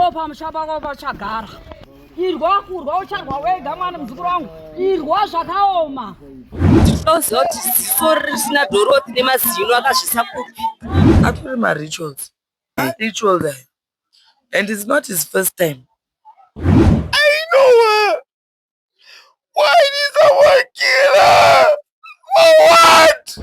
Ndo pamusha pako pachagara. Irwa kurwa ucharwa wega mwana muzukuru wangu. Irwa zvakaoma. Tinoziva kuti ziso risina Dorothy nemazino akazvisa kupi. Atori marituals, rituals ayo, and it's not his first time. I know her. Why did someone kill her? For what?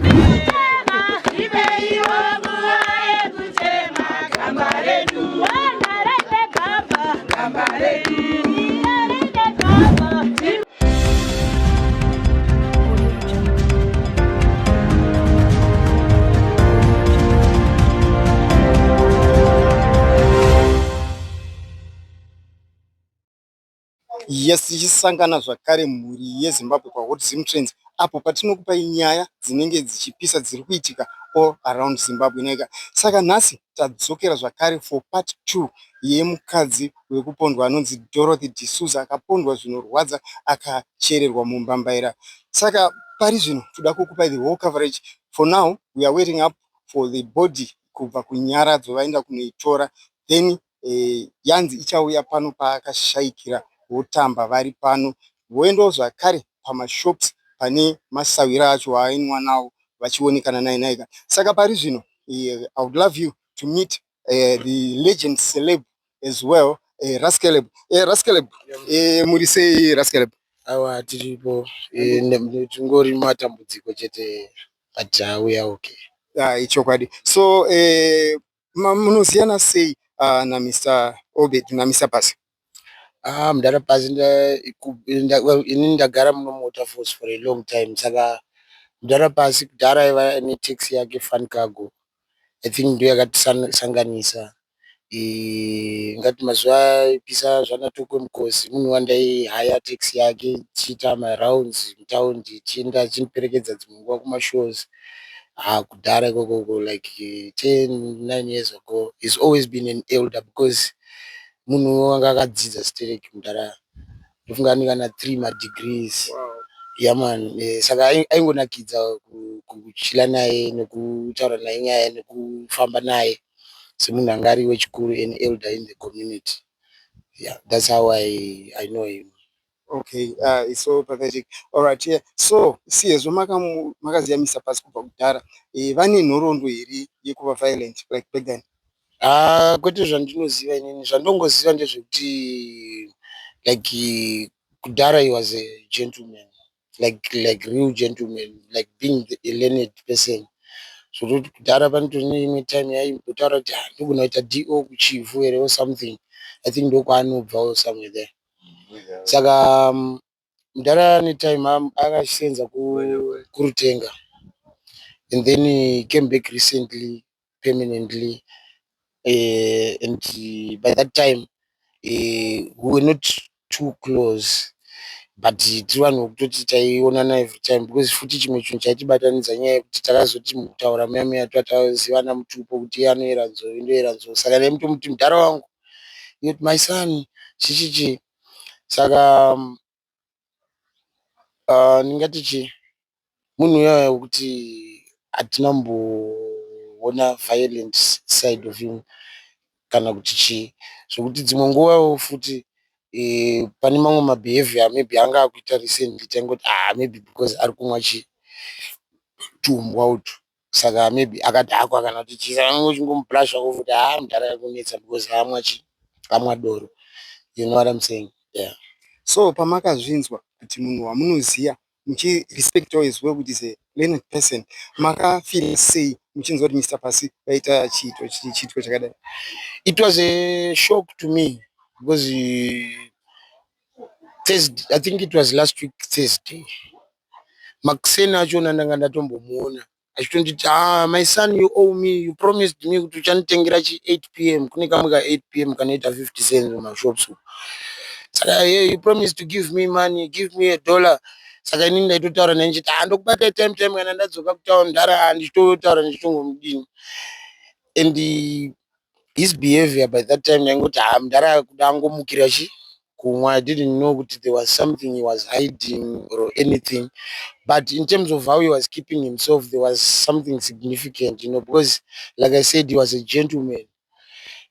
Yes, tichisangana zvakare, mhuri yeZimbabwe, paHot Zim Trends, apo patinokupai nyaya dzinenge dzichipisa dziri kuitika all around Zimbabwe nega. Saka nhasi tadzokera zvakare for part 2 yemukadzi wekupondwa anonzi Dorothy D'Souza, akapondwa zvinorwadza, akachererwa mumbambaira. Saka pari zvino toda kukupai the whole coverage. For now we are waiting up for the body kubva kunyaradzo, vaenda kunoitora, then yanzi ichauya pano paakashayikira, votamba vari pano, voendawo zvakare pamashops pane masawiro acho aainwa nawo, vachionekana naye naika. Saka pari zvino I would love you to meet the legend celeb as well, Raskeleb. Raskeleb, muri sei, Raskeleb? Awa, tiripo. Tingori matambudziko chete, but auya okay. Ichokwadi. So munoziyana sei naMr Obed, naMr Pasi? Ah, mudhara Pasi, well, inini ndagara muno muWaterfalls for a long time. Saka mudhara Pasi kudhara aiva netaxi yake, Fun Cargo. I think ndo yakatisanganisa. Ngati mazuva aipisa zvanaTokwe Mukosi, munhu wandaihaya taxi yake tichiita marounds mutaundi, tichienda achindiperekedza dzimwe nguva kumashows. Ah, kudhara ikokoko, like 10 9 years ago. He's always been an elder because munhu wanga akadzidza stereki mudhara. Ndofunga ane kana three madegrees. Yeah man, saka aingonakidza kuchila naye nekutaura naye nyaya nekufamba naye semunhu anga ari wechikuru, an elder in the community. Yeah, that's how I know him. Okay, it's so pathetic. All right, yeah. So sezvo makaziva Mr Pasi kubva kudhara, vane nhoroondo here yekuva violent like back then? Ah, kwete zvandinoziva inini. Zvandongoziva ndezvekuti like kudhara he was a gentleman, like real gentleman, like being a learned person, zvototi kudhara panotori neimwe time yaimbotaura kuti, "Ah, ndogona kuita do kuChivhu here or something." I think ndokwaanobva or somewhere there. Saka mudhara netime akasenza kuRutenga and then he came back recently permanently, and by that time we were not too close, but tiri vanhu vekutoti taionana every time, because futi chimwe chinhu chaitibatanidza nyaya yekuti takazoti mukutaura muya muya twatazivana mutupo kuti iye anoyera nzou, ndoyera nzou. Saka ndaimutomuti mudhara wangu, yoti my son, chichichi. Saka ndingati chi munhu uyaya wekuti hatina kumboona violent side of him kana kuti chii, zvokuti dzimwe nguvawo futi pane mamwe mabehaviour maybe anga akuita recently, taingoti, "Ah, maybe because ari kumwa chi tumbwa utu, saka maybe akadhakwa kana kuti chii." Saka uchingomublusha kuti, "Ah, mudhara ari kunetsa because amwa chi amwa doro." You know what I'm saying? Yeah. So pamakazvinzwa kuti munhu wamunoziva, muchirespectawo as well kuti is a learned person, makafeel sei muchinzwa kuti Mr Pasi vaita chiito chakadai? It was a shock to me because Thursday, I think it was last week Thursday, makuseni achona ndanga ndatombomuona achitonditi, "Ah, my son, you owe me. You promised me kuti uchanditengera chi 8 p.m." Kune kamwe ka 8 p.m. kanoita 50 cents mumashops umu. Saka, "Hey, you promised to give me money, give me a dollar." Saka inini ndaitotaura naye ndichiti, "Ah, ndokubata time time kana ndadzoka kutaura ndara." Ndichitotaura ndichitongomudini, and his behavior by that time ndaingoti, "Ah, mudhara kuda angomukira chi kumwa." I didn't know kuti there was something he was hiding or anything, but in terms of how he was keeping himself, there was something significant, because like I said, he was a gentleman.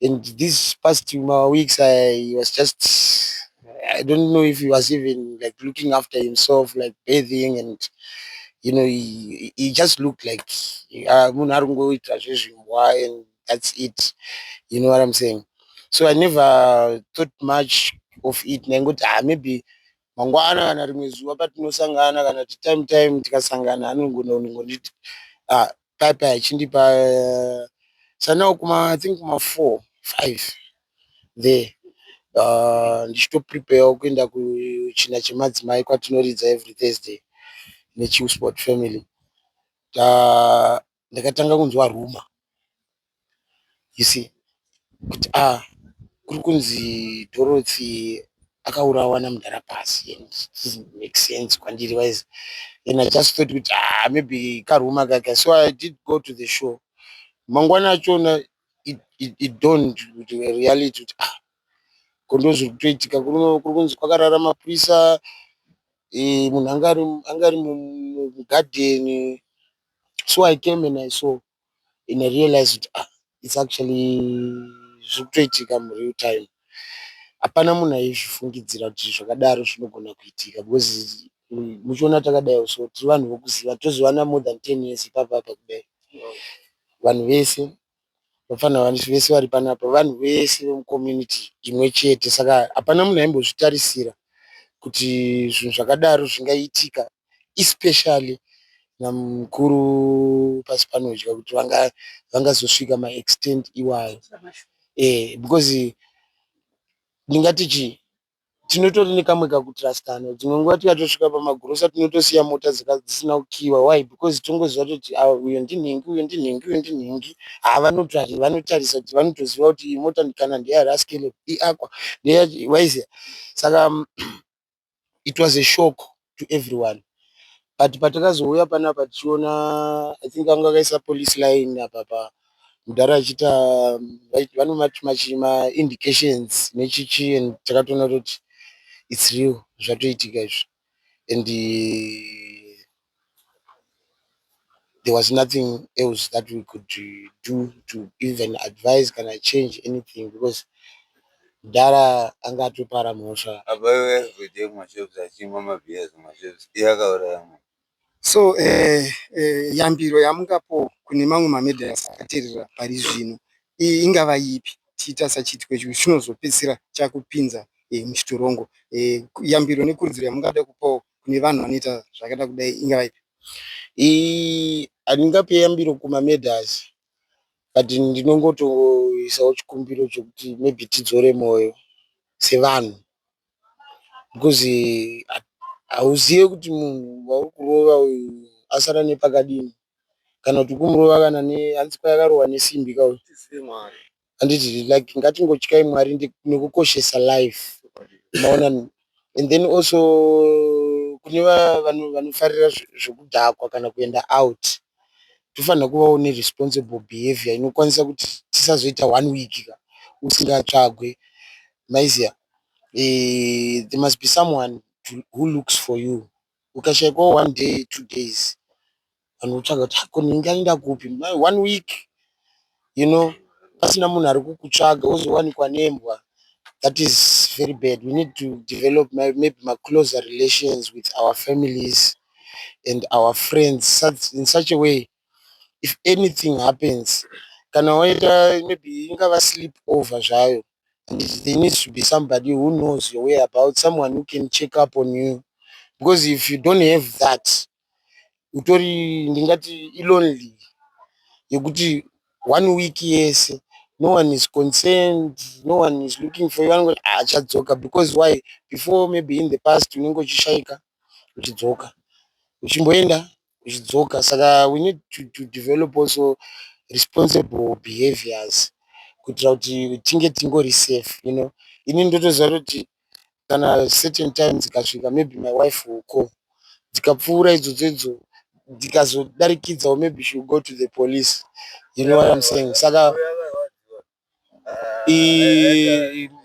And this past 2 weeks, I was just, I don't know if he was even like looking after himself, like bathing and he just looked like munhu ari kungoita zvezvimbwa and that's it. You know what I'm saying? So I never thought much of it. Ndaingoti, ah, maybe mangwana kana rimwe zuva patinosangana, kana kuti time time tikasangana, anogona kungonditi, ah, pai pai achindipa. So now kuma, I think kuma 4 5 there, ndichitoprepare kuenda kuchina chemadzimai kwatinoridza every Thursday neChillspot Family. Ndakatanga kunzwa rumour, you see, kuti, ah, kuri kunzi Dorothy akaurawa namudhara Pasi, and it doesn't make sense kwandiri wise, and I just thought kuti, ah, maybe karumour kaka. So I did go to the show. Mangwana achona it dawned kuti reality, kuti, ah, ko ndozviri kutoitika. Kuri kunzi kwakarara mapurisa, munhu anga ari mugadheni. So I came and I saw and I realized kuti, ah, it's actually zviri kutoitika mureal time. Hapana munhu aizvifungidzira kuti zvakadaro zvinogona kuitika, because muchiona takadai, so tiri vanhu vokuziva, tozivana more than 10 years ipapapa. Kudai vanhu vese, vafana vese vari panapa, vanhu vese vemucommunity imwe chete, saka hapana munhu aimbozvitarisira kuti zvinhu zvakadaro zvingaitika, especially namukuru Pasipanodya, kuti vangazosvika maextent iwayo, because ndingati chii, tinotori nekamwe kakutrustana. Dzimwe nguva tikatosvika pamagirosa, tinotosiya mota dzisina kukiwa. Why? Because tongoziva kuti uyo ndinhingi, uyo ndinhingi, uyo ndinhingi. Vanotarisa kuti vanotoziva kuti iyi mota kana ndeyaRaskel, iAqua, waiziya. Saka it was a shock to everyone, but patakazouya panapa tichiona, I think vanga vakaisa police line apa, mudhara achiita vanomati maindications nechichi, and takatoona kuti it's real, zvatoitika izvi, and there was nothing else that we could do to even advise kana change anything, because mudhara anga atopara mhosva. Apa iwe everyday kumashops achimwa mabhias kumashops, iye akauraya munhu. So yambiro yamungapo kune mamwe mamurderers akateerera pari zvino ingava ipi, tichitarisa chiitiko ichi chinozopedzisira chakupinza muchitorongo? Yambiro nekurudziro yamungada kupawo kune vanhu vanoita zvakada kudai ingava ipi? Handingape yambiro kumamurders, but ndinongotoisawo chikumbiro chokuti maybe tidzore mwoyo sevanhu, because hauzive kuti munhu wauri kurova uyu asara nepakadini, kana kuti kumurova kana hanzi kwayakarohwa nesimbi kauyu, handiti? Like, ngatingotyai Mwari nekukoshesa life, maona? And then also kune vanhu vanofarira zvekudhakwa kana kuenda out, tofanira kuvawo neresponsible behavior inokwanisa kuti tisazoita one week ka usingatsvagwe, maiziya? There must be someone who looks for you. Ukashaikwawo one day, 2 days, vanhu votsvaga kuti ko nhingi aenda kupi. One week pasina munhu ari kukutsvaga, wozowanikwa nembwa, that is very bad. We need to develop maybe macloser relations with our families and our friends in such a way, if anything happens, kana waita maybe ingava sleep over zvayo, there needs to be somebody who knows your whereabouts, someone who can check up on you, because if you don't have that, utori, ndingati, ilonely yekuti one week yese no one is concerned, no one is looking for you. Vanongoti achadzoka, because why? Before, maybe in the past, unenge uchishaika, uchidzoka, uchimboenda, uchidzoka. Saka we need to develop also responsible behaviors kuitira kuti tinge tingori safe. Ini ndotoziva kuti kana certain time dzikasvika, maybe my wife will call. Dzikapfuura idzodzo idzo, dzikazodarikidzawo, maybe she will go to the police. You know what I'm saying? Saka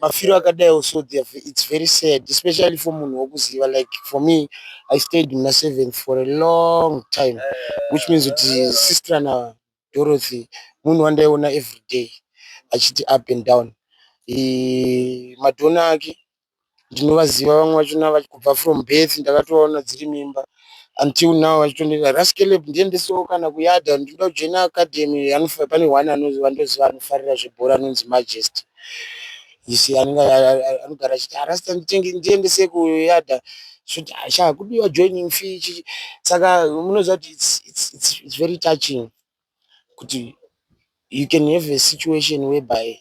mafiro akadai so, it's very sad, especially for munhu wokuziva. Like for me, I stayed muna Seventh for a long time, which means kuti sister naDorothy munhu wandaiona every day. achiti up and down. Madhona ake ndinovaziva vamwe vachona kubva from birth ndakatovaona dziri mimba until now vachitonditi Ras Caleb ndiendesewo kana kuyadha ndinoda kujoina academy. Pane one wandoziva anofarira zvebhora anonzi Majesty. You see, anogara achiti Rasta ndiendese kuyadha, zvoti sha kudiwa joining fee chichi. Saka munoziva kuti it's very touching kuti you can have a situation whereby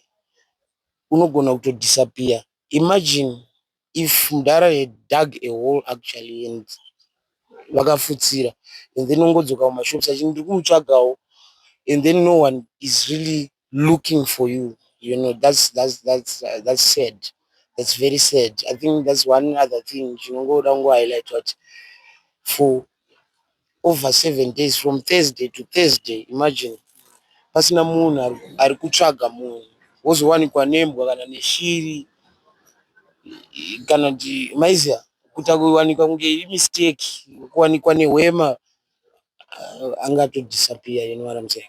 unogona kutodisappear. Imagine if mudhara had dug a hole actually and vakafutsira and then ongodzoka mumashops achiti ndiri kumutsvagawo and then no one is really looking for you. You know, that's sad. That's very sad. I think that's one other thing chinongoda kungohighlight kuti for over 7 days, from Thursday to Thursday, imagine pasina munhu ari kutsvaga munhu, wozowanikwa nembwa kana neshiri kana kuti maiziya kuita kuwanikwa kunge imistake, kuwanikwa nehwema, angatodisappear, you know what I'm saying?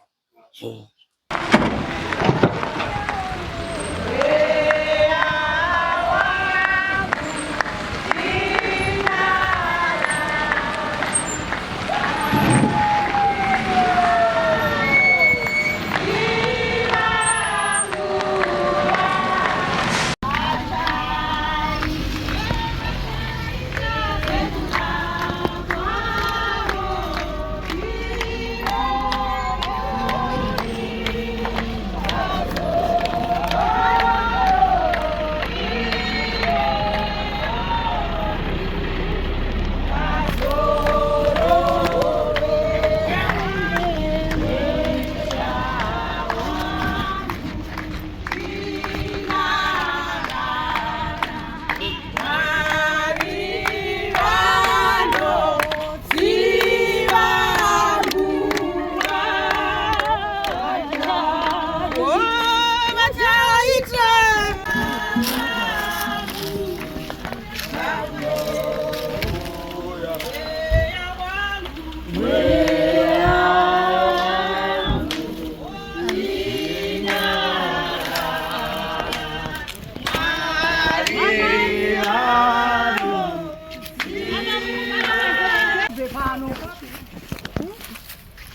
Pano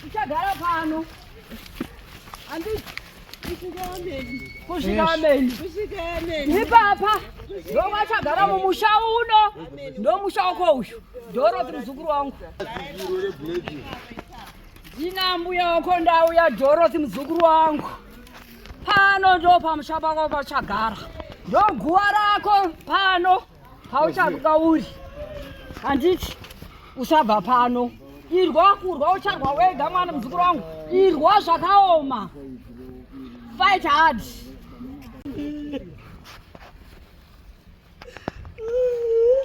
uchagara pano, handiti? Kusvika ameni. Ipapa ndomwachagara mumusha uno, ndomusha wako uyu, Dorothy muzukuru wangu. Ndina mbuya wako ndauya, Dorothy muzukuru wangu. Pano ndo pamusha pako pachagara, ndoguva rako pano pauchabuka uri, handiti? Usabva pano. Irwa kurwa ucharwa wega, mwana muzukuru wangu. Irwa zvakaoma, fight hard. It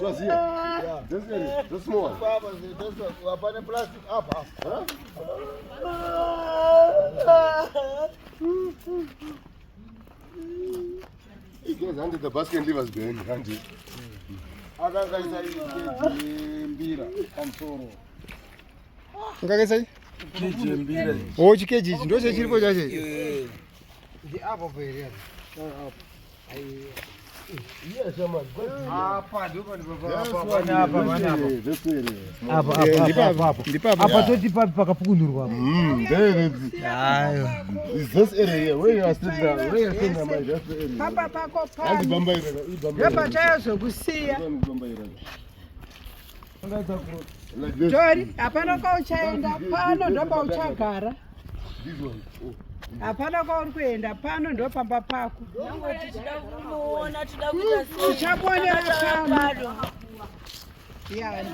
was here. Yeah. This area, this small one. Pane plastic apa. Huh? You guys handed the basket and leave us behind, handy. Akakaisa keji yembira pamusoro. Ungakaisai? Keji yembira. O, chikeji ichi ndo chechiripo chacho. Ndiapo here? Yes, man. Apa ndipo. This area. Ndipapa, ndipapa. Apa toti papi pakapukunurwa apa? There it is. Is this area here where you are sitting now? Where you are sitting now, man, that's the area. Pamba pako Hanzi pano bamba ireka, ibamba ireka. ndopachayozokusiya. Bamba ireka. Like this. Tori, hapana kwauchaenda, pano ndopauchagara. This one. Oh. Hapana kwauri kuenda, pano ndopamba pako. Kumuona tida kuita sei? Uchaponera pano ya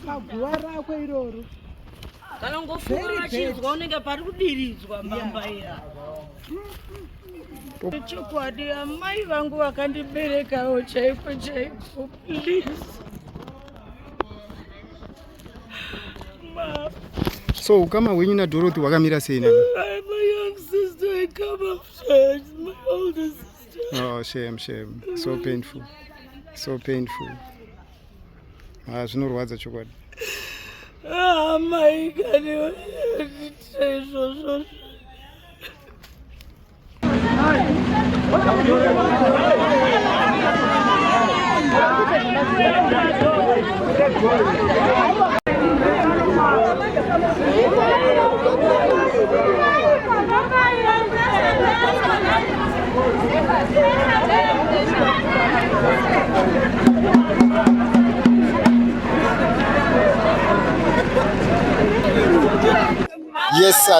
paguva rako iroro. Kana ngofunga Very vachinzwa unenge pari kudiridzwa mbambaira. Chokwadi amai vangu vakandiberekawo chaiko chaiko, please. Ma, So ukama hwenyu naDorothy hwakamira sei nani? I'm a young sister. I come after my older sister. Oh, shame, shame. So painful, so painful. Ah, zvinorwadza chokwadi. Ah, mai kani vandiitira izvozvo. Yes,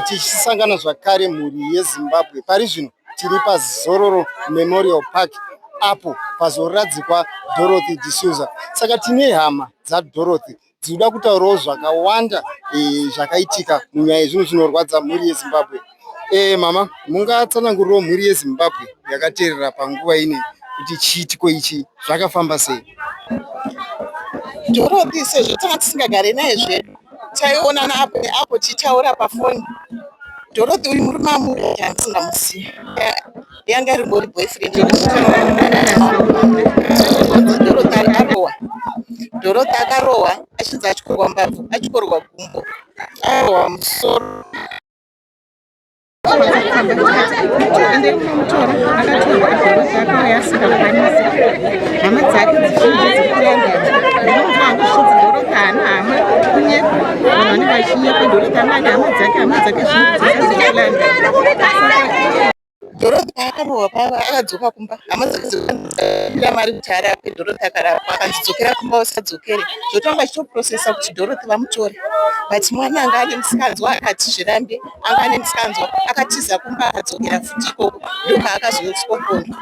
tichisangana zvakare mhuri yeZimbabwe. Pari zvino tiri paZororo Memorial Park apo pazoradzikwa Dorothy D'Souza. Saka tine hama dzaDorothy dzinoda kutaurawo zvakawanda e, zvakaitika munyaya yezvinhu zvinorwadza mhuri yeZimbabwe. E, mama mungatsanangurirawo mhuri yeZimbabwe yakateerera panguva ine kuti chiitiko ichi zvakafamba sei? Dorothy sezvo tanga tisingagare naye zvedu taionana apo neapo tichitaura pafoni. Dorothy uyu murume amuri handisingamuzivi yanga iri ngori boyfriend Dorothy arohwa Dorothy akarohwa achinzi atyorwa mbabvu atyorwa gumbo arohwa musoro Ende munomutora akatorwa Dorothy akauya asingakwanisi hama dzake dzizhinji dziri kuLondon ndinonzwa hangu zvichinzi Dorothy haana hama kunyepa vanhu vanenge vachinyepa Dorothy anga ane hama dzake hama dzake zhinji dzese dziri kuLondon saka Dorothy paakarohwa paya akadzoka kumba hama dzake dzikamupa mari kuti arapwe Dorothy akarapwa akanzi dzokera kumba usadzokere zvotanga vachitoprocessa kuti Dorothy vamutore but mwana anga ane musikanzwa akati zvirambe anga ane musikanzwa akatiza kumba akadzokera futi ikoko ndopaakazoiswa pondo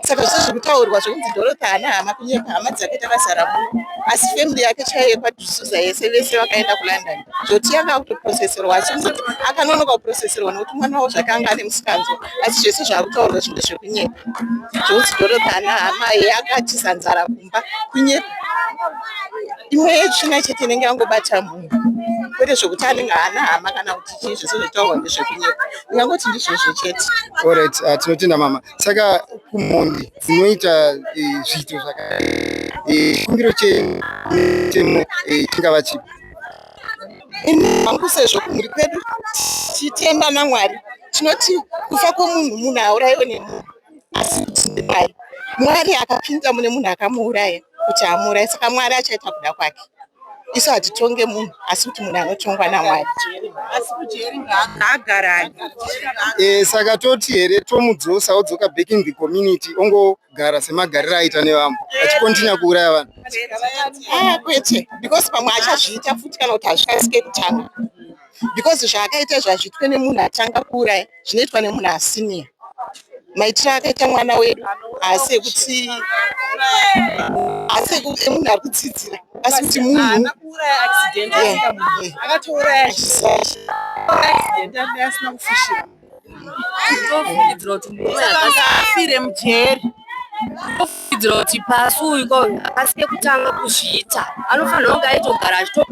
saka zvese zvekutaurwa zvekunzi Dorothy haana hama kunyepa hama dzake takazara muno asi family yake chaiyo yekwaDusuza yese vese vakaenda kuLondon zvoti yanga akutoproseserwa asi kuzoti akanonoka kuproseserwa nekuti mwana wavo zvake anga ane musikanzwa asi zvese zvaakutaurwa zvinhu zvekunyepa zvekunzi Dorothy haana hama ye akatiza nzara kumba kunyepa imwe yetsvina chete inenge yangobata munhu kwete zvekuti anenge haana hama kana kuti chii zvese zvataurwa ndezvekunyepa ndingangoti ndizvozvo chete Alright, tinotenda mama. Saka kumhondi dzinoita eh, zviito zvaka eh, chikumbiro chemutemo eh, chingava chipi? Ini hangu sezvo kumhuri kwedu tichitenda naMwari tinoti kufa kwomunhu munhu haurayiwe nemunhu asi kuti ndiMwari. Mwari akapinda mune munhu akamuuraya kuti amuuraye saka Mwari achaita kuda kwake. Isu hatitonge munhu asi kuti munhu anotongwa naMwari. Asi kujeri ngaagarane. E, saka toti here tomudzosa odzoka back in the community ongogara semagariro aita nevamwe achikontinya kuuraya vanhu? Ah, kwete because pamwe achazviita futi kana kuti hazvikasike kutanga because zvaakaita izvo hazviitwe nemunhu atanga kuuraya zvinoitwa nemunhu asiniya maitiro akaita mwana wedu haasi ekuti haasi emunhu ari kudzidzira asi kuti munhu kuuraya accident akatouraya accident asina kufushira Ndofungidzira kuti murume afire mujeri. Ndofungidzira kuti pasi uyu ko haasi kekutanga kuzviita anofanirwa kunge aitogara achito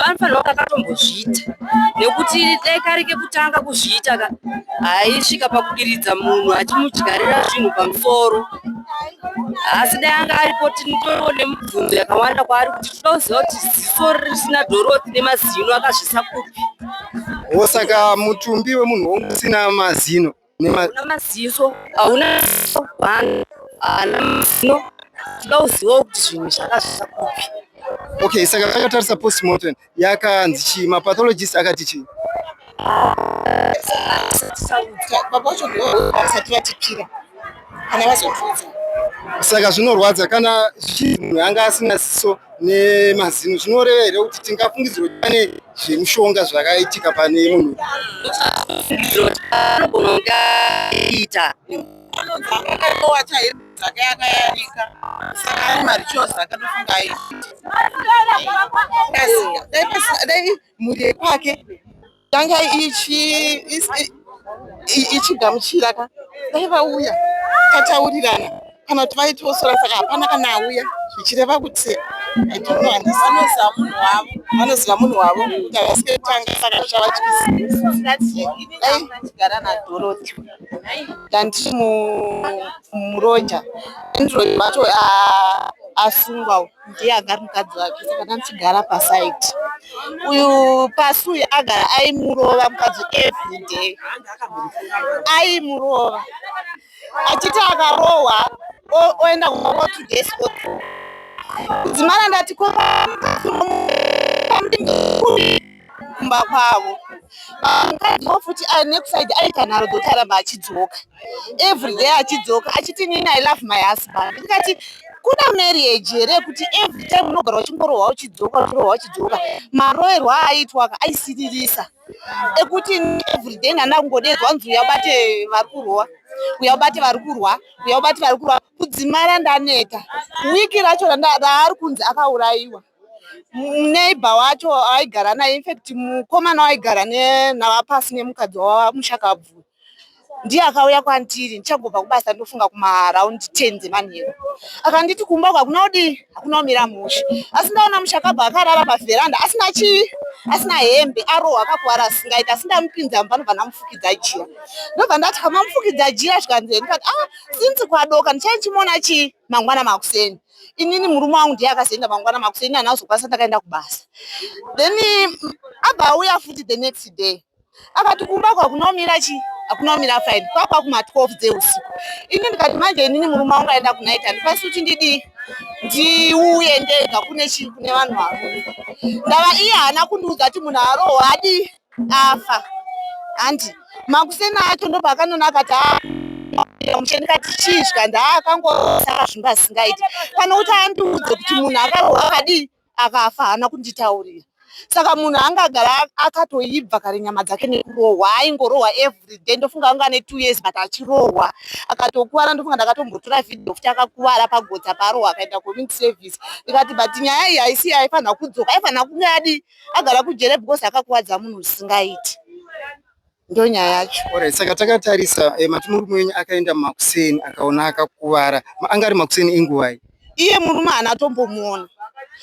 anofanirwa kunge akatombozviita nekuti dai kari kekutanga kuzviita ka haisvika pakudiridza munhu achimudyarira zvinhu pamusoro asi dai anga aripo tinotoriwo nemibvunzo yakawanda kwaari kuti toda kuziva kuti ziso risina Dorothy nemazino akazvisa kupi. Wo saka mutumbi wemunhu wonge usina mazino nema Hauna maziso, hauna ziso one, haana mazino. Toda kuzivawo kuti zvinhu zvakazvisa kupi. Okay, saka takatarisa postmortem yakanzi chii, mapathologist akati chii? Baba vacho ndivo vasati vatipira kana vazobvunza. Saka zvinorwadza kana zvichinzi munhu anga asina ziso nemazino zvinoreva here kuti tingafungidzira kuti pane zvemushonga zvakaitika pane munhu? Anogona kunge aita Akatowacha hembe dzake akayanika saka ane marituals akatofunga aita. Dai mhuri yekwake yanga ichigamuchira ka dai vauya tataurirana kana kuti vaitosora saka hapana kana auya zvichireva kuti I don't know handisi Vanoziva munhu wavo. vanoziva munhu wavo kuti havasi kutanga saka zvichavatyisa. Dai ndichigara naDorothy ndandiri muroja Andrew wacho asungwa ndiye anga ari mukadzi wake saka ndandichigara pasaidi uyu pasi uyu agara aimurova mukadzi everyday aimurova. Achiti akarohwa oenda kumba 2 days odzoka. Kudzimara ndati ko kumba kwavo. Mukadziwo futi nekusaidi aita nharo dzokuti aramba achidzoka everyday achidzoka achiti inini I love my husband. Ndikati kuna marriage here yekuti every time unogara uchingorohwa uchidzoka uchirohwa uchidzoka. Maroverwo aaitwa ka aisiririsa ekuti everyday ndanga kungodeedzwa kunzi uya ubate vari kurwa, uya ubate vari kurwa, uya ubate vari kurwa. Kudzimara ndaneta. Wiki racho raari kunzi akaurayiwa neighbor wacho aigara naye infact mukomana waigara navapasi nemukadzi wamushakabvu ndiye akauya kwandiri ndichangobva kubasa ndofunga kumaraundi 10 dzemanheru akanditi kumba uku hakuna kudii hakuna kumira mushe asi ndaona mushakabvu akarara pavheranda asina chii asina hembe arohwa akakuvara asingaiti asi ndamupinza mumba ndobva ndamufukidza jira ndobva ndati kamamufukidza jira zvikanzi ndikati ah since kwadoka ndichange ndichimuona chii mangwana makuseni inini murume wangu ndiye akazoenda mangwana makuseni handina kuzokwanisa ndakaenda kubasa then abva auya futi the next day akati kumba uku hakuna kumira chii hakuna kumira fine kwakwa kuma 12 dzeusiku ini ndikati manje inini murume wangu aenda kunaita handikwanisi kuti ndidii ndiuye ndega kune chii kune vanhu varume ndava iye haana kundiudza kuti munhu arohwa adii afa handi makuseni acho ndopaakanona akati mushe ndikati chii zvikanzi haa akangosaka zvimba zvisingaiti pane kuti andiudze kuti munhu akarohwa akadii akafa haana kunditaurira saka munhu angagara akatoibva kare nyama dzake nekurohwa aingorohwa everyday ndofunga anga ane 2 years but achirohwa akatokuvara ndofunga ndakatombotora vhidhiyo futi akakuvara pagodza paarohwa akaenda community service ndikati but nyaya iyi haisi aifanira kudzoka aifanira kunge adii agara kujere because akakuvadza munhu zvisingaiti ndo nyaya yacho. Alright, saka takatarisa mati murume wenyu akaenda makuseni akaona akakuvara. Anga ari makuseni enguvai? Iye murume haana tombomuona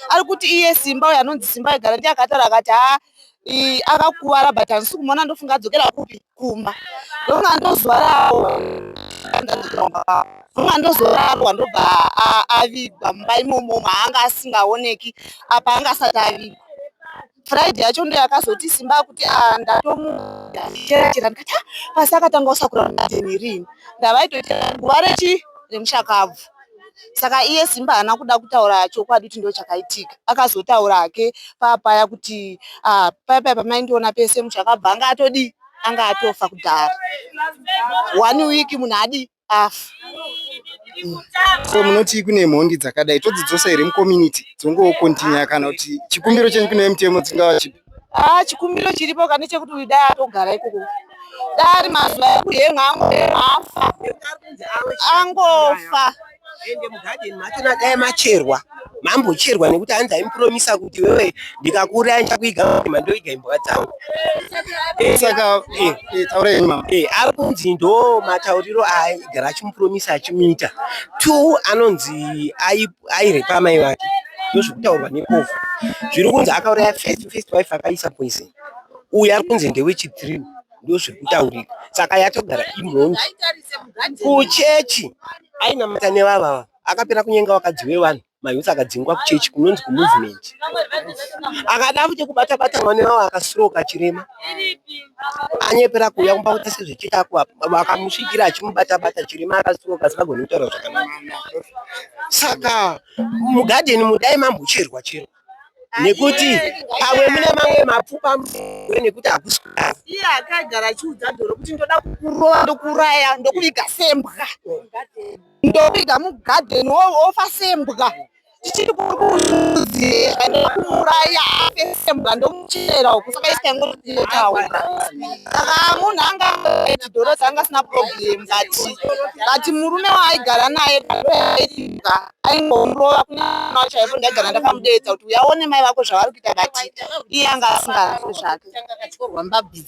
ari kuti iye Simba uyo anonzi Simba aigara ndiye akataura akati haa akakuvara but handisi kumuona ndofunga adzokera kupi kumba ndofunga ndozwarawo ndofunga ndozorarwa ndobva avigwa mumba imomo maanga asingaoneki apa anga asati avigwa. Friday yacho ndo yakazoti Simba kuti ndatomuchera ndikati pasi akatanga kusakura mugadheni rini ndavaitoita guva rechi remushakabvu. Saka iye Simba haana kuda kutaura chokwadi kuti ndo chakaitika. Akazotaura hake papaya kuti paya paya pamaindiona pese mushakabvu anga atodii anga atofa kudhara. 1 week munhu adii afa. So munoti kune mhondi dzakadai todzidzosa here mucommunity dzongokontinya kana kuti chikumbiro chenyu kune mutemo dzingava chipi? Chikumbiro chiripo kane chekuti uyu dai atogara ikoko. Dai ari mazuva ekuhemwa angofa. Angofa. Ende mugadheni macho dai macherwa mambocherwa nekuti hanzi aimupuromisa kuti wewe ndikakuuraya ndichakuiga mandoiga imbwa dzangu. Saka taurai henyu mama. Ari kunzi ndo matauriro aaigara achimupuromisa achimuita. 2 anonzi airepa mai vake ndozvekutaurwa nepovho. Zviri kunzi akauraya first wife akaisa poison. Uyu ari kunzi ndewechi3 ndozvekutaurika. Saka yatogara imhondi. Kuchechi ainamata nevavava akapera kunyenga vakadzi vevanhu mayouth akadzingwa kuchechi kunonzi kumovement. Akada futi kubata bata mwana wavo akasiroka chirema. Anyepera kuuya kumba kuita sezvechechi vakamusvikira achimubata bata chirema akasiroka asingagoni kutaura zvakanaka. Saka mugadheni mudai mambocherwa chero nekuti pamwe mune mamwe mapfupa nekuti hakusi kudaro. Iye akagara achiudza Dhoro kuti ndoda kukurova ndokuuraya ndokuviga sembwa. Ndokuviga mugadheni wofa sembwa. Tichiri kurudzira ndokumuuraya afe sembwa ndomuchera uku saka isi taingotaura. Saka munhu anga Dhoro anga asina problem but murume waaigara naye aingomurova kunyanya chaipo ndaigara ndakamudeedza kuti uya uone mai vako zvavari kuita but iye anga asinganzwi zvake. Akatyorwa mbabvu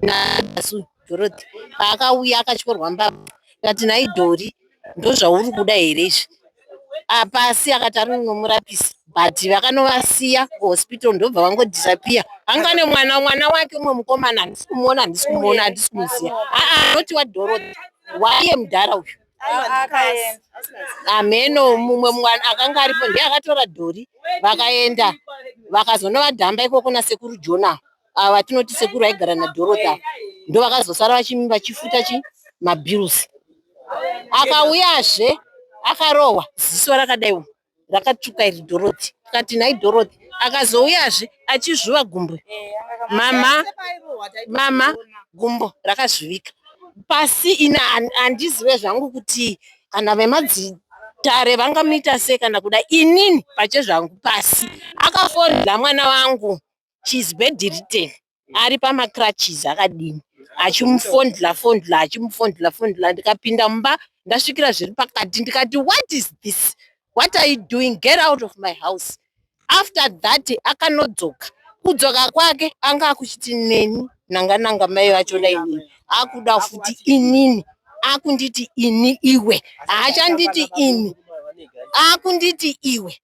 naBasu Dorothy paakauya akatyorwa mbabvu ndikati nhai Dhori ndozvauri kuda here izvi pasi akati ari kunomurapisa but vakanovasiya kuhospital ndobva vangodisappear anga nemwana mwana wake umwe mukomana handisi kumuona handisi kumuona handisi kumuziya aa noti waDorothy waiye mudhara uyu ameno mumwe mwana akanga aripo ndiye akatora Dhori vakaenda vakazonovadhamba ikoko nasekuru Jona ava tinoti sekuru aigara naDorothy ava ndo vakazosara vachifuta chi mabills. Akauyazve akarohwa ziso rakadai rakatsvuka iri Dorothy. Tikati nhai Dorothy. Akazouyazve achizvuva gumbo. Mama, mama gumbo rakazvivika. Pasi ini handizive zvangu kuti kana vemadzitare vangamuita sei kana kuda inini pachezvangu pasi akafonera mwana wangu she's bedridden ari pamacrutches akadini achimufondla fondla achimufondla fondla ndikapinda mumba ndasvikira zviri pakati ndikati what is this what are you doing get out of my house after that akanodzoka kudzoka kwake anga akuchiti neni nanga nanga mai vachona inini akuda futi inini akunditi ini iwe haachanditi ini akunditi iwe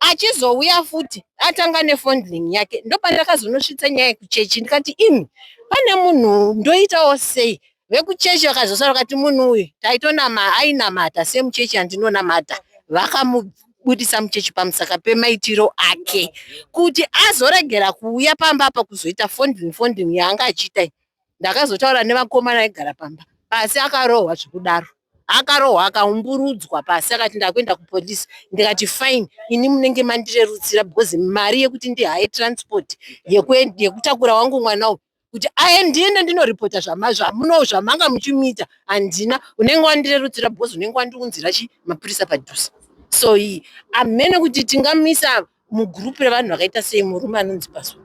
achizouya futi atanga nefondling yake ndopandakazonosvitsa nyaya kuchechi ndikati imi pane munhu ndoitawo sei vekuchechi vakazosara vakati munhu uyu taitonama ainamata semuchechi andinonamata vakamubudisa muchechi pamusaka pemaitiro ake kuti azoregera kuuya pamba apa kuzoita fondling fondling yaanga achiita ndakazotaura nevakomana aigara pamba pasi akarohwa zvekudaro akarohwa akaumburudzwa pasi akati ndakuenda kupolisi ndikati fine ini munenge mandirerutsira because mari yekuti ndihaye transport yekutakura wangu mwana uyu kuti aye ndiende ndinoripota zvamanga muchimuita handina unenge wandirerutsira because unenge wandiunzira chi mapurisa padhuze so iyi hamene kuti tingamisa mugurupu revanhu vakaita sei murume anonzi Paso.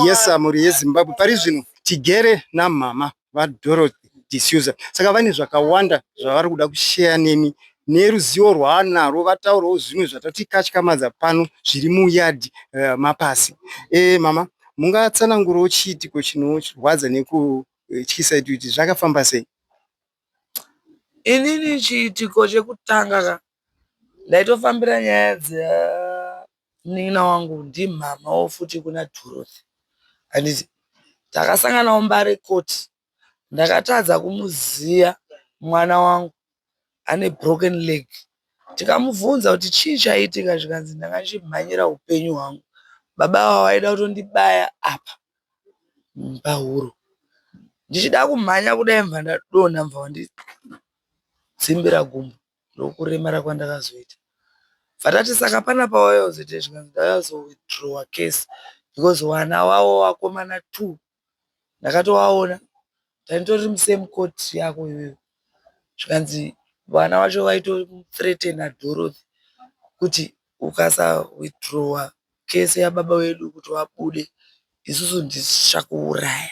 Yes, mhuri yeZimbabwe pari zvino tigere namama vaDorothy D'Souza saka vane zvakawanda zvavari kuda kusheya nemi neruzivo rwaanarwo vataurawo zvimwe zvatatikatyamadza pano zviri muyadhi mapasi. Mama mungatsanangurawo chiitiko chinorwadza nekutyisa kuti zvakafamba sei? Inini chiitiko chekutanga ka ndaitofambira nyaya dzemunin'ina wangu ndimhamawo futi kuna Dorothy handiti takasanganawo Mbare court ndakatadza kumuziya mwana wangu ane broken leg tikamubvunza kuti chii chaitika zvikanzi ndanga ndichimhanyira upenyu hwangu baba ava vaida kutondibaya apa pahuro ndichida kumhanya kudai mva ndadonha mva wandidzimbira gumbo ndokuremara kwandakazoita bva saka panapa wauya kuzoita zvikanzi ndauya kuzowithdrawa case because vana vavo vakomana two ndakatovaona taitori musame court yako iwewe zvikanzi vana vacho vaitothreatena Dorothy kuti ukasawithdrawa case yababa vedu kuti vabude isusu ndichakuuraya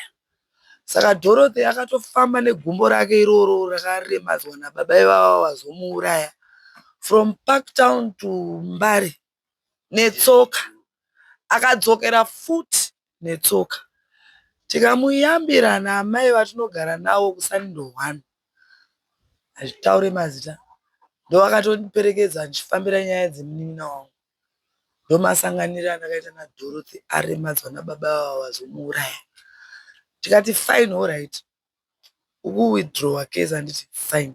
saka Dorothy akatofamba negumbo rake iroro rakaremadzwa nababa ivava vazomuuraya from Parktown to Mbare netsoka akadzokera futi netsoka tikamuyambira naamai vatinogara navo kuSanindo 1 hazvitaure mazita ndovakatondiperekedza ndichifambira nyaya dzemunin'ina wangu ndomasanganiro andakaita naDorothy aremadzwa nababa vava vazomuuraya tikati fine alright ukuwithdrawa case handiti fine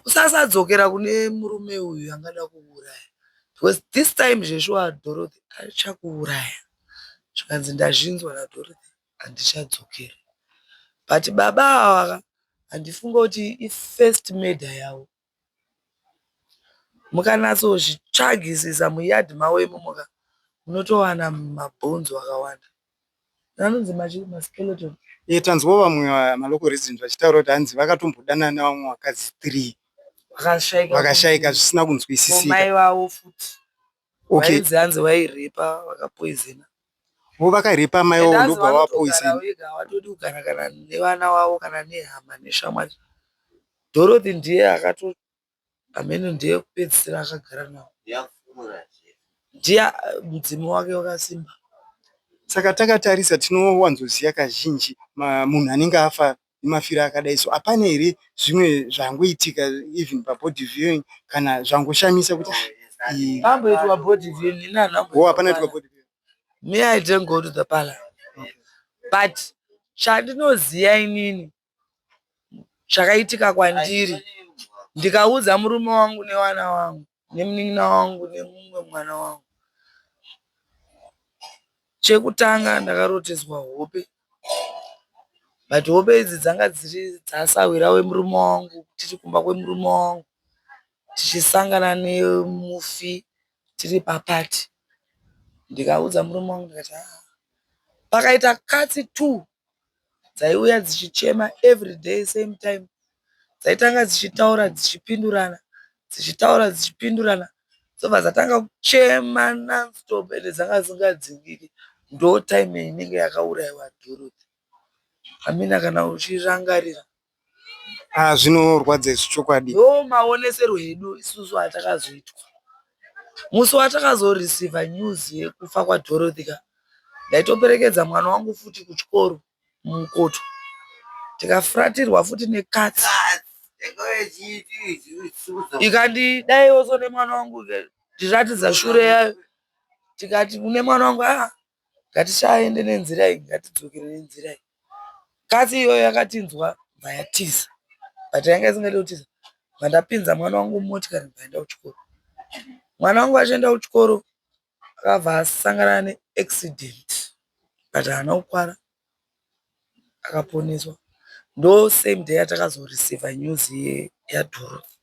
usasadzokera kune murume uyu angada kuuraya because this time zveshuwa Dorothy achakuuraya zvikanzi ndazvinzwa naDorothy handichadzokeri but baba ava handifunga kuti ifirst murder yavo mukanatsozvitsvagisisa muyadhi mavo imomo ka munotowana mabhonzo akawanda anonzi maskeleton. Tanzwa vamwe malocal residents vachitaura kuti hanzi vakatombodanana nevamwe vakadzi 3 vakashaika zvisina kunzwisisika. Mai vavo futi vainzi hanzi vairepa vakapoizena. Vo vakarepa mai vavo ndobva vapoizena. Havatodi kugara kana nevana vavo kana nehama neshamwari. Dorothy ndiye akato hameno ndiye kupedzisira akagara navo. Ndiye mudzimu wake wakasimba. Saka takatarisa tinowanzoziva kazhinji munhu anenge afa nemafiro akadai so hapana here zvimwe zvangoitika even pabody viewing kana zvangoshamisa kuti Pamboitwa body viewing ini handina oh hapana kuitwa body viewing. Me I didn't go to the parlor. But chandinoziva inini chakaitika kwandiri ndikaudza murume wangu nevana vangu nemunin'ina wangu nemumwe mwana wangu. Chekutanga ndakaroteswa hope. But hope idzi dzanga dziri dzasahwira wemurume wangu tiri kumba kwemurume wangu tichisangana nemufi tiri papati. Ndikaudza murume wangu ndikati haa pakaita katsi two dzaiuya dzichichema everyday same time. Dzaitanga dzichitaura dzichipindurana dzichitaura dzichipindurana dzobva dzatanga kuchema nonstop ende dzanga dzisingadzingiki. Ndotime inenge yakauraiwa Dorothy. Amina kana uchirangarira. Ah, zvinorwadza izvi chokwadi. Ndo maoneserwo edu isusu atakazoitwa. Musi watakazoreceiva news yekufa kwaDorothy ka, ndaitoperekedza mwana wangu futi kuchikoro mumukoto. Tikafuratirwa futi nekatsi. Ikandidaiwo so nemwana wangu ndiratidza shure yayo. Tikati kune mwana wangu ah ngatisaende nenzira iyi ngatidzokere nenzira iyi. Katsi iyoyo yakatinzwa bva yatiza but yanga isingadi kutiza. Bva ndapinza mwana wangu mumotikari bva aenda kuchikoro. Mwana wangu achienda kuchikoro akabva asangana neaccident but haana kukwara akaponeswa. Ndo same day yatakazoreceiver news yaDorothy.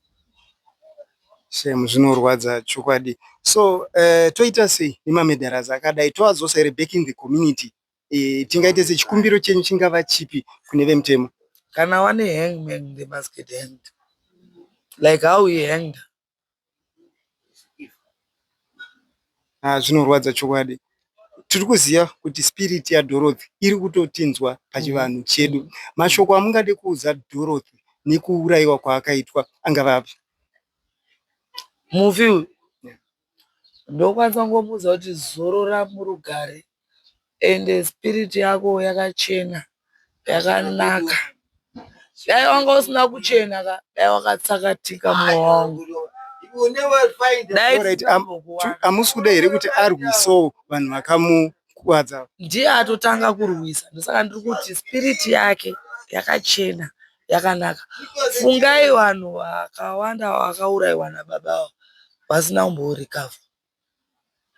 Shame zvinorwadza chokwadi. So toita sei nemamedharazi akadai toadzosa here back in the community? Tingaite sei chikumbiro chenyu chingava chipi kune vemutemo? Kana wane hangman they must get hanged. Like how he hanged. Ah, zvinorwadza chokwadi. Tiri kuziva kuti spirit yaDorothy iri kutotinzwa pachivanhu chedu. Mashoko amungade kuudza Dorothy nekuurayiwa kwaakaitwa angava api? Mufi uyu ndokwanisa kungomuudza kuti zorora murugare ende spirit yako yakachena yakanaka. Dai wanga usina kuchena ka dai wakatsakatika mwoyo wangu. Dai Alright, hamusi kuda here kuti arwisewo vanhu vakamukuvadza? Ndiye atotanga kurwisa ndosaka ndiri kuti spirit yake yakachena yakanaka. Fungai vanhu vakawanda vakaurayiwa nababa ava vasina kumborecover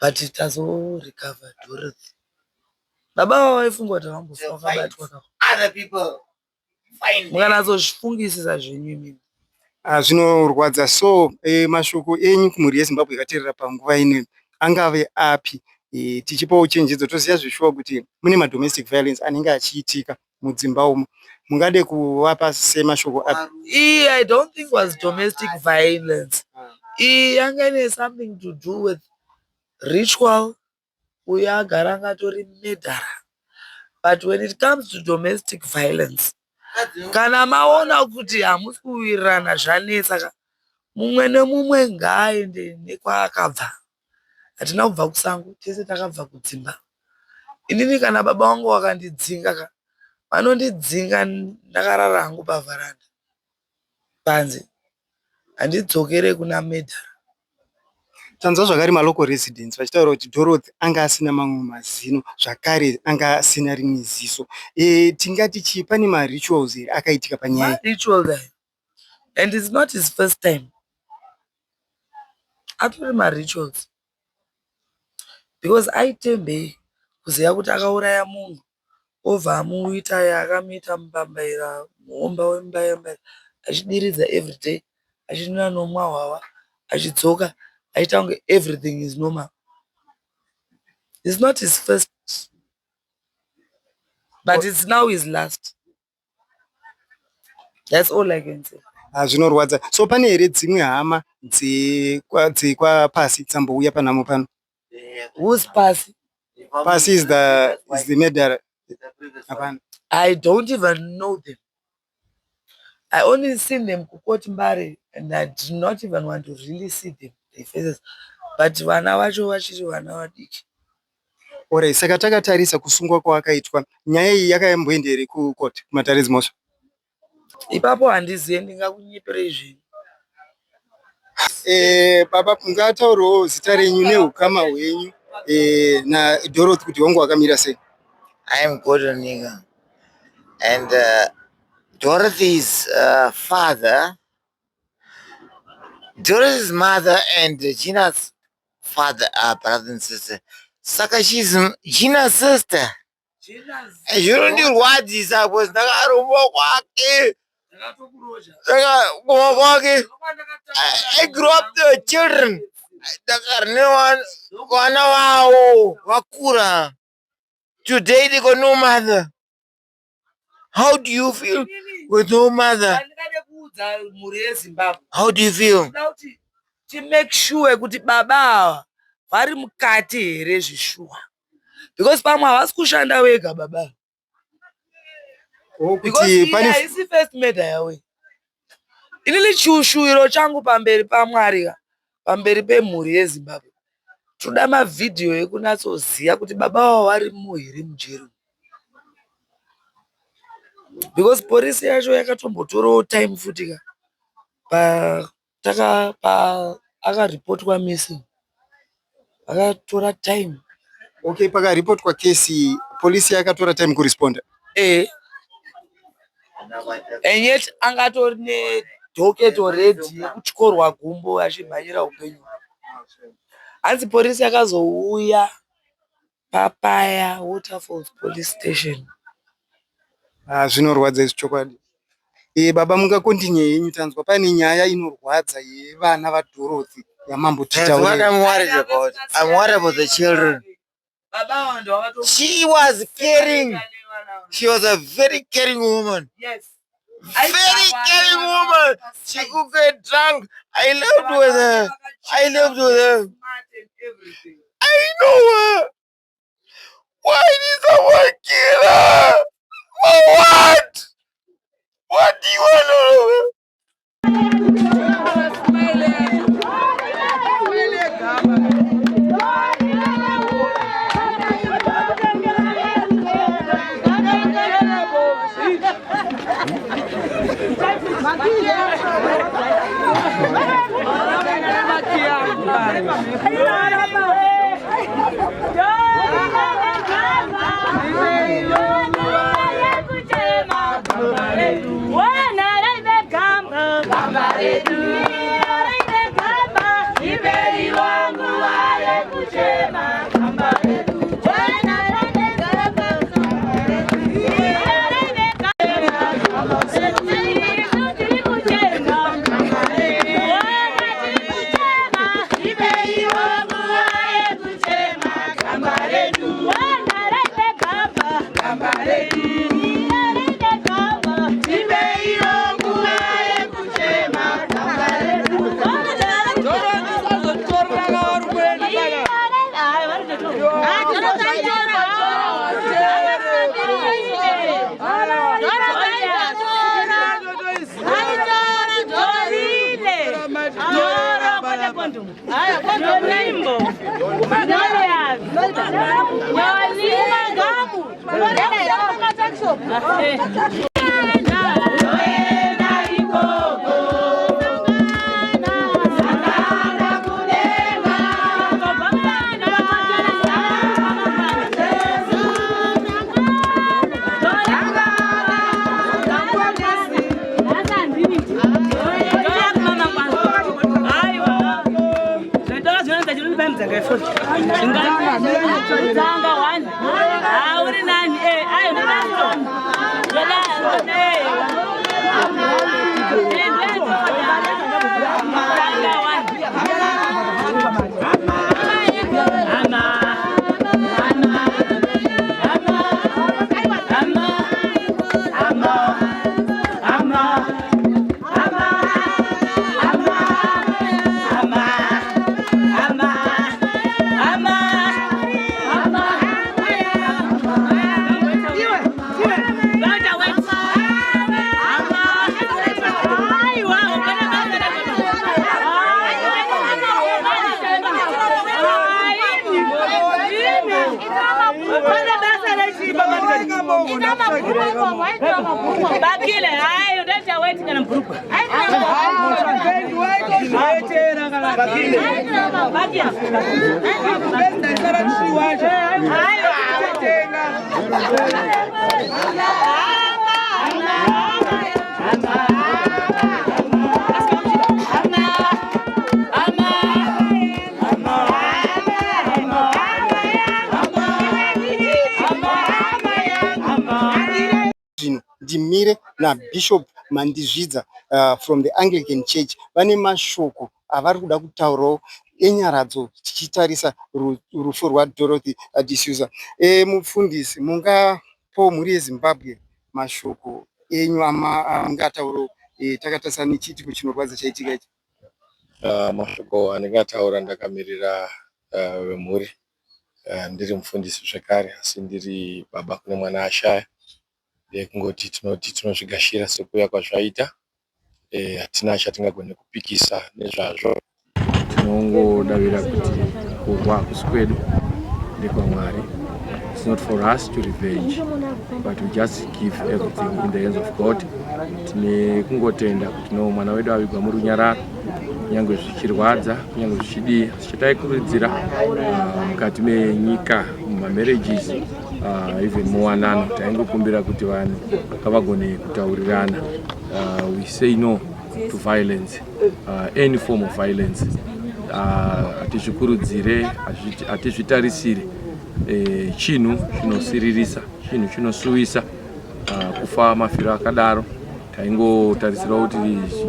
but tazorecover Dorothy. Baba ava vaifunga kuti havambofa vakabatwa ka. Mukanatsozvifungisisa zvenyu imimi. Ah, zvinorwadza so mashoko enyu kumhuri yeZimbabwe yakateerera panguva ino angave api? Tichipawo chenjedzo toziva zveshuwa kuti mune madomestic violence anenge achiitika mudzimba umu mungade kuvapa semashoko api? Iyi I don't think was domestic violence. Iyi yanga ine something to do with ritual. Uyu agara anga atori murderer. But when it comes to domestic violence, kana maona kuti hamusi kuwirirana zvanetsa ka, mumwe nemumwe ngaaende nekwaakabva. Hatina kubva kusango, tese takabva kudzimba. Inini kana baba vangu vakandidzinga ka, vanondidzinga ndakarara hangu pavharanda panze. Handidzokere kuna murderer. Tanzwa zvakare malocal residents vachitaura kuti Dorothy anga asina mamwe mazino zvakare anga asina rimwe ziso. Tingati chii pane marituals here akaitika panyaya iyi? Marituals ayo. And it's not his first time. Atori marituals. Because aitembei kuziva kuti akauraya munhu obva amuita yaakamuita mubambaira muhomba wemubambaira achidiridza everyday achinwa hwahwa achidzoka achiita kunge everything is normal. It's not his first but it's now his last. That's all I can say. Ah, zvinorwadza. So pane here dzimwe hama dzekwapasi dzambouya panhamo pano? Who's Pasi? Pasi is the murderer. Hapana. I don't even know them. I only seen them kukoti Mbare and I did not even want to really see them, their faces. But vana vacho vachiri vana vadiki. Alright, saka takatarisa kusungwa kwaakaitwa. Nyaya iyi yakamboenda here kucourt kumatare edzimhosva? Ipapo handizive ndingakunyeperei zvenyu. Baba mungataurewo zita renyu neukama hwenyu naDorothy kuti wangu wakamira sei? I am Gordon Niga. And Dorothy's father, Dorothy's mother and Gina's father are brother and sister. Saka she's Gina's sister. Zvinondirwadzisa because ndakaromba kwake. Saka kuma kwake I grew up the children. Ndakarine vana vavo vakura. Today they got no mother. How do you feel with no mother? Ndingade kuudza mhuri yeZimbabwe. How do you feel? Ndoda kuti timake sure kuti baba ava vari mukati here zvishuwa, because pamwe havasi kushanda vega baba, because Kuti iyi pane haisi first murder yavo. Inini chushuwiro changu pamberi paMwari ka, pamberi pemhuri yeZimbabwe, toda mavhidhiyo ekunatsoziva kuti baba vavo varimo here mujeri, because porisi yacho yakatombotorawo time futi ka pataka pa akaripotwa missing, vakatora time. Okay, pakaripotwa kesi, polisi yakatora time kuresponda. And yet angatori nedocket already yekutyorwa gumbo achimhanyira upenyu. Hanzi porisi yakazouya papaya Waterfalls Police Station. Ah, zvinorwadza izvi chokwadi. Baba, mungakontinye yenyu, tanzwa pane nyaya inorwadza yevana vaDorothy yamambo. That's what I'm worried about. I'm worried about the children. Baba ava ndo vakato She was caring. She was a very caring woman. Very caring woman. She could get drunk. I lived with her. I lived with her. I know her. Why did someone kill her? For what? What do you want to know? Bakile, hayi udaita weti kana mburukwa. naBishop Mandizvidza from the Anglican Church. Vane mashoko avari kuda kutaurawo enyaradzo tichitarisa rufu rwaDorothy D'Souza. Mufundisi, mungapawo mhuri yeZimbabwe mashoko enyu amungataurawo takatarisa nechiitiko chinorwadza chaitika ichi? Mashoko andingataura ndakamirira vemhuri, ndiri mufundisi zvekare asi ndiri baba kune mwana ashaya, ndekungoti tinoti tinozvigashira sekuuya kwazvaita. Hatina chatingagone kupikisa nezvazvo. Tinongodavira kuti kurwa hakusi kwedu, ndekwaMwari. It's not for us to revenge, but we just give everything in the hands of God. Tine kungotenda kuti no, mwana wedu avigwa murunyararo, kunyange zvichirwadza, kunyange zvichidii. Asi chataikurudzira mukati menyika, mumamarriages, even muwanano, taingokumbira kuti vanhu ngavagone kutaurirana. We say no to violence, any form of violence. Hatizvikurudzire, hatizvitarisire. Chinhu chinosiririsa, chinhu chinosuwisa, kufa mafiro akadaro. Taingotarisirawo kuti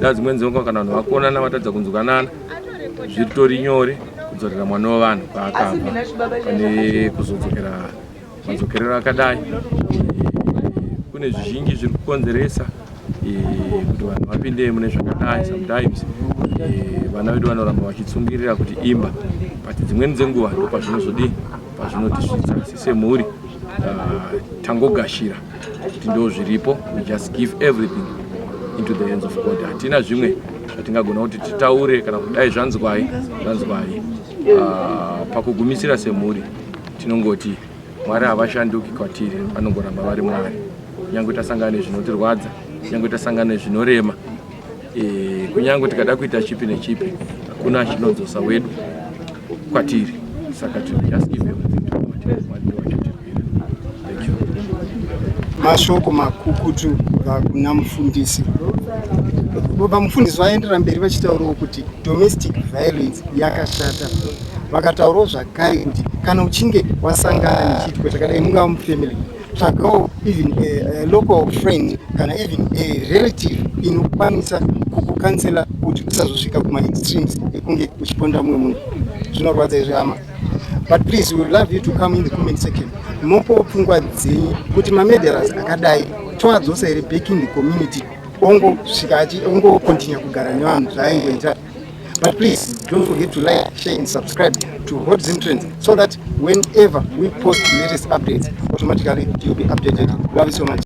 da dzimweni dzenguva kana vanhu vakonana, vatadza kunzwanana, zviritori nyore kudzorera mwana wevanhu kwaakabva pane kuzodzokera madzokerero akadai. Kune zvizhinji zviri kukonzeresa kuti vanhu vapinde mune zvakadai. Sometimes vana vedu vanoramba vachitsungirira kuti imba, but dzimweni dzenguva ndo pazvinozodii, pazvinotisvitsa. Asi semhuri tangogashira kuti ndo zviripo. We just give everything into the hands of God. Hatina zvimwe zvatingagona kuti titaure kana kudai zvanzwai zvanzwai. Pakugumisira semhuri tinongoti Mwari havashanduki kwatiri, vanongoramba vari Mwari, kunyange tasangana nezvinotirwadza, kunyange tasangana nezvinorema, kunyange tikada kuita chipi nechipi, hakuna chinodzosa wedu kwatiri. Saka just give everything to God. Mwari ndiwo achatirwira. Thank you. Mashoko makukutu kubva kuna mufundisi. Vamufundisi vaendera mberi vachitaurawo kuti domestic violence yakashata. Vakataurawo zvakare kuti kana uchinge wasangana nechiitiko chakadai, mungava mufamily, tsvagawo even a local friend kana even a relative inokwanisa kukucounsela kuti usazosvika kumaextremes ekunge uchiponda mumwe munhu. Zvinorwadza izvi, hama, but please, we would love you to come in the comment section mopowo pfungwa dzenyu kuti mamurderers akadai toadzosa here back in the community, ongosvika ongocontinue kugara nevanhu zvaaingoita? But please don't forget to like, share and subscribe to Hot Zim Trends so that whenever we post the latest updates, automatically you'll be updated. Love you so much.